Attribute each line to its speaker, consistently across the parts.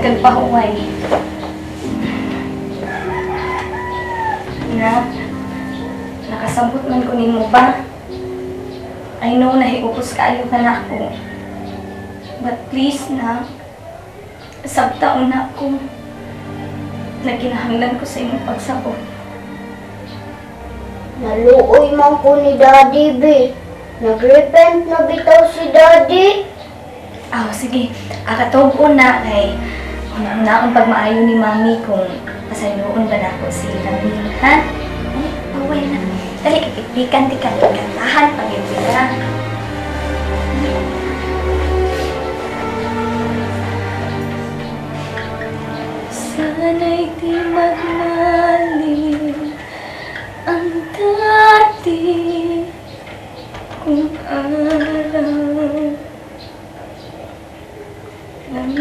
Speaker 1: kag pahuway. Na, nakasabot man ko nimo ba? I know nahiupos kaayo ka na ako. But please na, sabtaon na ako. Nagkinahanglan ko sa imong pagsabot.
Speaker 2: Naluoy man ko ni Daddy, be. Nagrepent na bitaw si Daddy.
Speaker 1: Aw, sige. Akatug-on na kay una-unaon pagmaayo ni Mami kung pasayloon ba nako si Ramil, ha? Ay, away na. Dali, kipikpikan ti ka. Kantahan, pag ka. Sana'y di magmaliw ang dati kong araw ng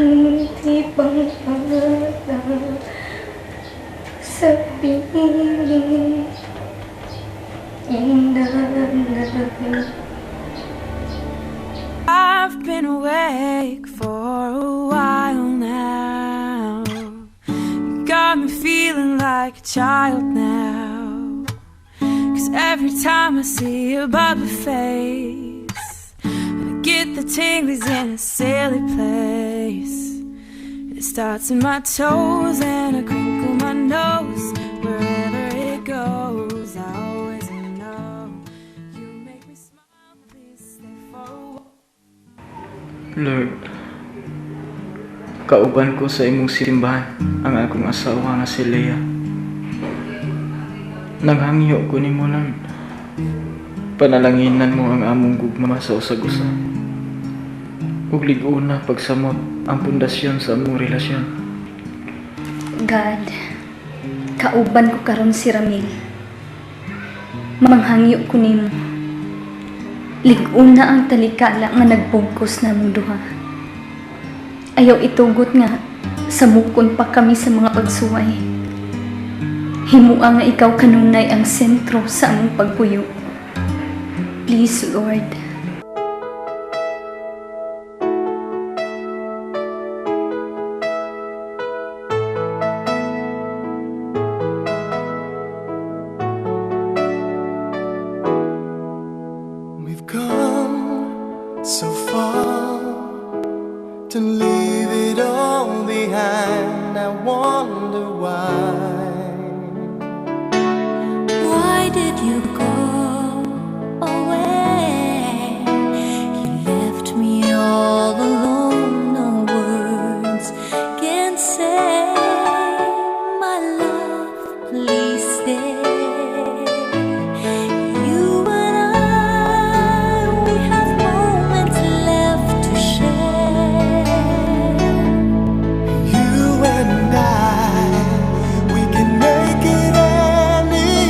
Speaker 1: di pang bata sa piling inanay.
Speaker 3: I've been awake for a while now. You got me feeling like a child now. 'Cause every time I see your bubbly face, I get the tinglies in a silly place. It starts in my toes and I crinkle my nose. Wherever it goes, I always know. You make me smile, please stay for a while.
Speaker 4: Lord, kauban ko sa imong simbahan ang akong asawa nga si Leah. Nanghangyo ko nimo, Lord. Panalanginan mo ang among gugma sa usag-usa. Ug lig-ona pagsamot ang pundasyon sa among relasyon.
Speaker 1: God, kauban ko karon si Ramil. Manghangyo ko nimo. Lig-una ang talikala nga nagbugkos namong duha. Ayaw itugot nga samukon pa kami sa mga pagsuway. Himua nga ikaw kanunay ang sentro sa among pagpuyo. Please, Lord.
Speaker 5: We've come so far to leave it all behind. I wonder why.
Speaker 6: Why did you go away? You left me all alone. No words can say. My love, please stay. You and I, we have moments left to share.
Speaker 5: You and I, we can make it anywhere.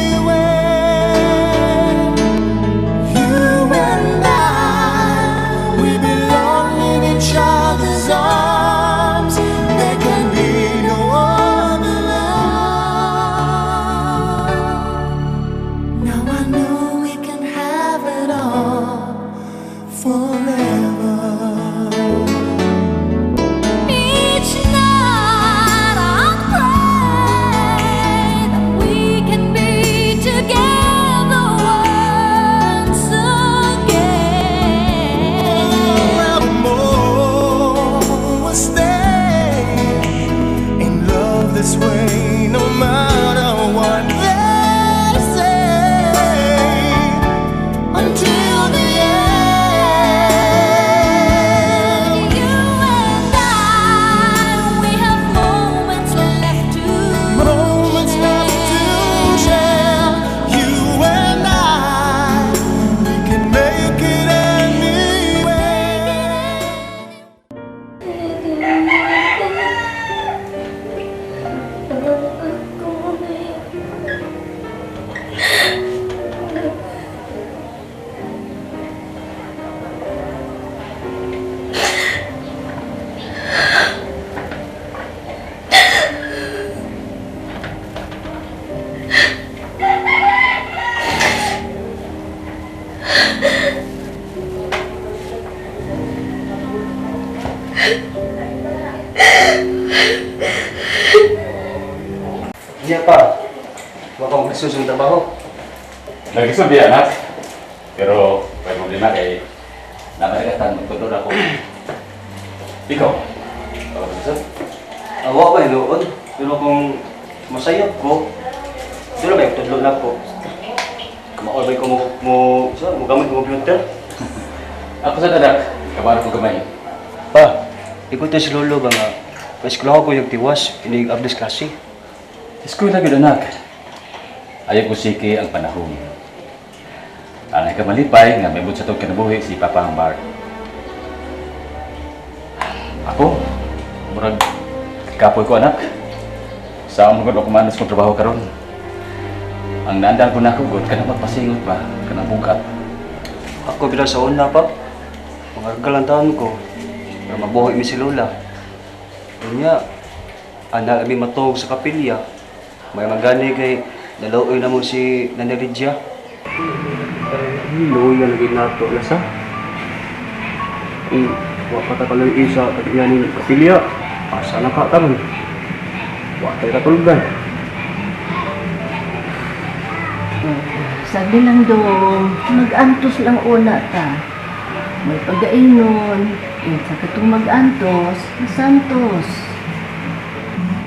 Speaker 5: You and I, we belong in each other's arms. There can be no other love. Now I know we can have it all forever.
Speaker 6: Each night I pray that we can be together once again.
Speaker 5: Forevermore, we'll stay in love this way, no matter what they say. Until the end.
Speaker 7: Trabaho.
Speaker 8: Nagisod di anak. Pero may problema kay namarigatan magtudod ako. Ikaw? Ako sa
Speaker 7: Awa ba hinuon? Pero kung masayop ko, doon ba yung tudlo na ko? Kumaol ba ko mo, sa, mo gamit mo computer?
Speaker 8: Ako sa anak. Kabaro ko gamay.
Speaker 7: Pa, ikaw to si Lolo ba nga? Paeskwela ko yung tiwas, inig-ablis klase.
Speaker 8: Eskwela gyud anak. Ayaw ko siki ang panahon. Ang ikamalipay nga may sa itong kinabuhi si Papa Mark. Ako, murag kapoy ko anak. Sa among gud ako manos kong trabaho karon. Ang naandang ko na ako gud kanang magpasingot ba, kanang bugat.
Speaker 7: Ako bilang sa una pa, mangargal ang taon ko, pero mabuhay mi si Lola. Unya, ana mi matog sa kapilya. May magani kay naluoy na mo si Nana Lydia. Luoy na lagi nato na sa. Wa pa ta kaloy isa kag ning kapilya. Asa na ka karon? Wa tay katulgan.
Speaker 9: Sabi lang dong, mag-antos lang una ta. May pagainon, sa katong mag-antos, masantos.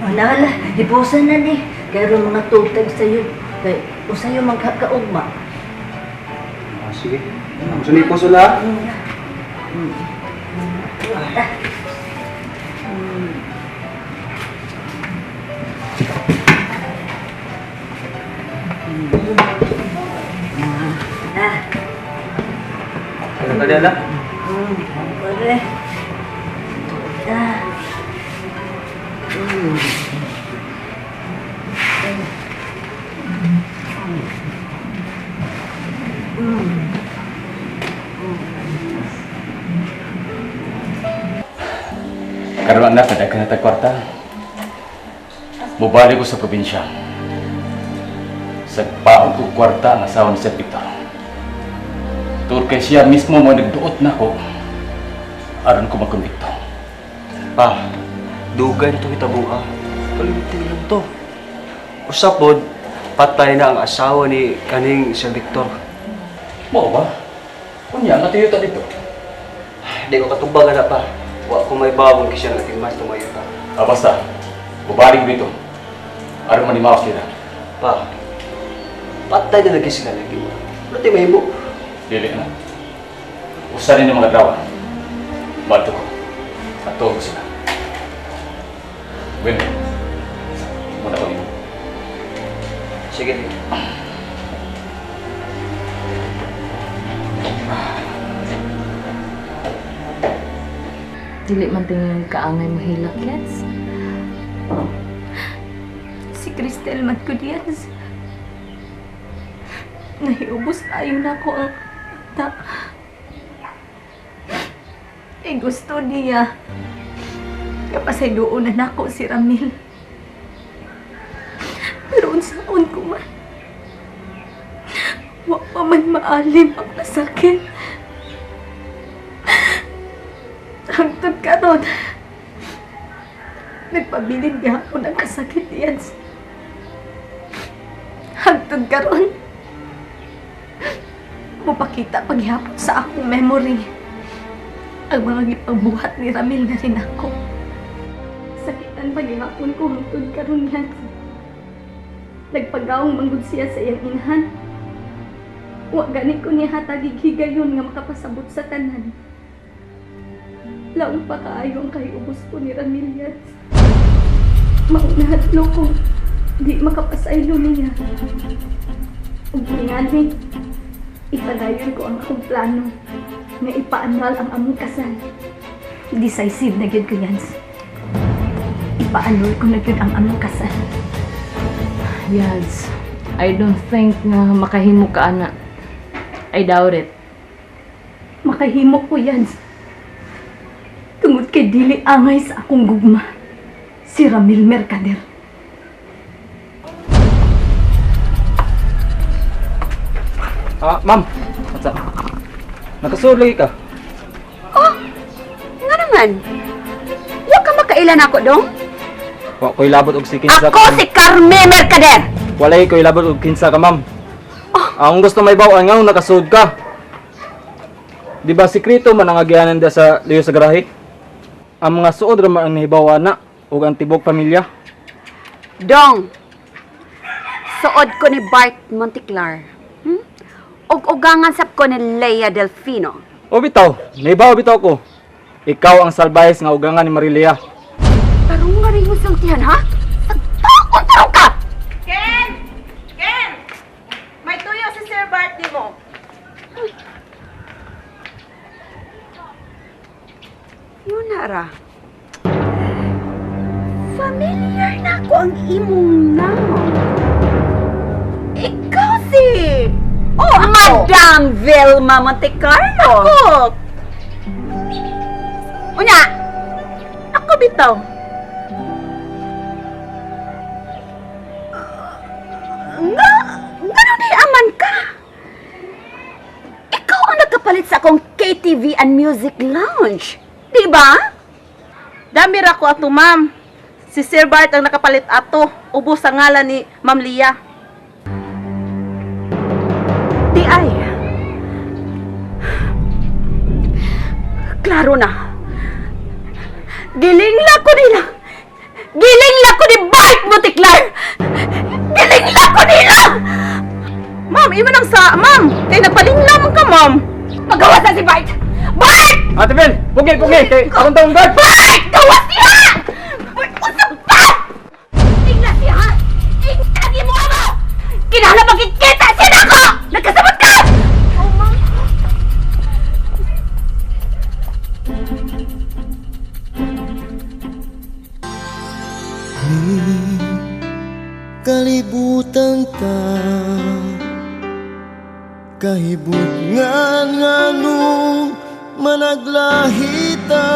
Speaker 9: O nala, hibusan na ni. Kaya mga tugtag sa'yo, kay usayo magkakaugma.
Speaker 7: Ah, sige. Gusto ni puso la. Ano ka dala?
Speaker 9: Pare. Ah.
Speaker 8: Karon anak, nadaghan na tag kwarta. Mubalik ko sa probinsya. Sa paon ko kwarta ang asawa ni Sir Victor. Tuod kay siya mismo mo nagduot na ko. Aron ko magkonbikto.
Speaker 7: Pa, dugay na to kita buha. Kalimti lang to. Usapod, patay na ang asawa ni kaning Sir Victor.
Speaker 8: Mo ba? Unya, nga tiyo ta dito.
Speaker 7: Di ko katubag na pa. Wa ko may bawang kisya nga timas tumayo pa.
Speaker 8: Ah, basta. Mubalik ko dito. Aron manimaw sila.
Speaker 7: Pa, patay na lagi sila lagi. Ano tayo mahimo?
Speaker 8: Dili na. Usa rin ang mga drawa. Madto ko. Ato ko sila. Well, muna ko nimo.
Speaker 7: Sige.
Speaker 10: Dili man tingin kaangay mahilak, yes.
Speaker 1: Si Cristel man ko Diaz. Nahiubos tayo na ko ang ta. Eh gusto niya. Kapasay doon na nako si Ramil. Pero unsaon ko man. Wa pa man maalim ang masakit. Hangtod karon. Nagpabilin gihapon ang kasakit niyan. Hangtod karon. Mupakita paghihapon sa akong memory. Ang mga gipagbuhat ni Ramil na rin ako. Sakitan paghihapon ko hangtod karon yan. Nagpagawang manggod siya sa iyang inahan. Wa gani ko niya hatag higayon nga makapasabot sa tanan. Laong pa kaayo ang kaiubos ko ni Ramil yan. Maunahadlo ko. Di makapasaylo niya. Ug ngani, ipadayon ko ang akong plano nga ipaanwal ang among kasal. Decisive na gyud ko yans. Ipaanwal ko na gyud ang among kasal.
Speaker 10: Yes. I don't think nga makahimo ka, ana. I doubt it.
Speaker 1: Makahimo ko yans. Tungod kay dili angay sa akong gugma. Si Ramil Mercader.
Speaker 4: Ah, ma'am. What's up? Nakasuod lagi ka.
Speaker 11: Nga naman. Wa ka makailan ako dong?
Speaker 4: Wa ko'y labot og si kinsa
Speaker 11: Ako si Carme Mercader.
Speaker 4: Walay ko'y labot og kinsa ka, ma'am. Akong gusto may bawaan nga nakasud ka. Di ba sikreto man ang agianan da sa liyo sa garahe? Ang mga suod ra man ang nahibaw na ug ang tibok pamilya.
Speaker 11: Dong, suod ko ni Bart Monteclar. Ug ugangan sab ko ni Lea Delfino.
Speaker 4: O bitaw, nahibaw bitaw ko. Ikaw ang salbayes nga ugangan ni Marilia.
Speaker 11: Tarong nga rin yung sultihan, ha? Sagtakon tarong ka!
Speaker 12: Ken! Ken! May tuyo si Sir Bart di mo.
Speaker 11: Yun na ra. Familiar na ako ang imong naon. Ikaw si...
Speaker 12: Oh, ako!
Speaker 11: Madam Vilma Montecarlo.
Speaker 12: Ako!
Speaker 11: Unya!
Speaker 12: Ako bitaw.
Speaker 11: Nga, nga di aman ka. Ikaw ang nagkapalit sa akong KTV and Music Lounge. Di ba?
Speaker 12: Dami ra ko ato, ma'am. Si Sir Bart ang nakapalit ato. Ubos sa ngalan ni Ma'am Lia.
Speaker 11: Di ay. Klaro na. Giling ko nila. Giling ko ni Bart Monteclar. Giling ko nila.
Speaker 12: Ma'am, imo nang sa... Ma'am, kay nagpalingla man ka, ma'am.
Speaker 11: Magawas na si Bart. Bart!
Speaker 4: Ate Bel, pugi, pugi, kay akong taong guard.
Speaker 11: Bart! Gawas niya! Bart, unsa ba? Tingnan siya! Ingkagi mo ama! Kinahanglan magkikita siya nako! Nagkasabot ka!
Speaker 12: Oh, ma'am.
Speaker 5: Kalibutan ta kahibutngan nganong managlahita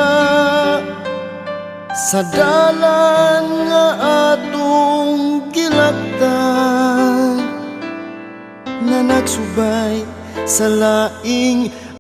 Speaker 5: sa dalan nga atong gilaktan nga nagsubay sa laing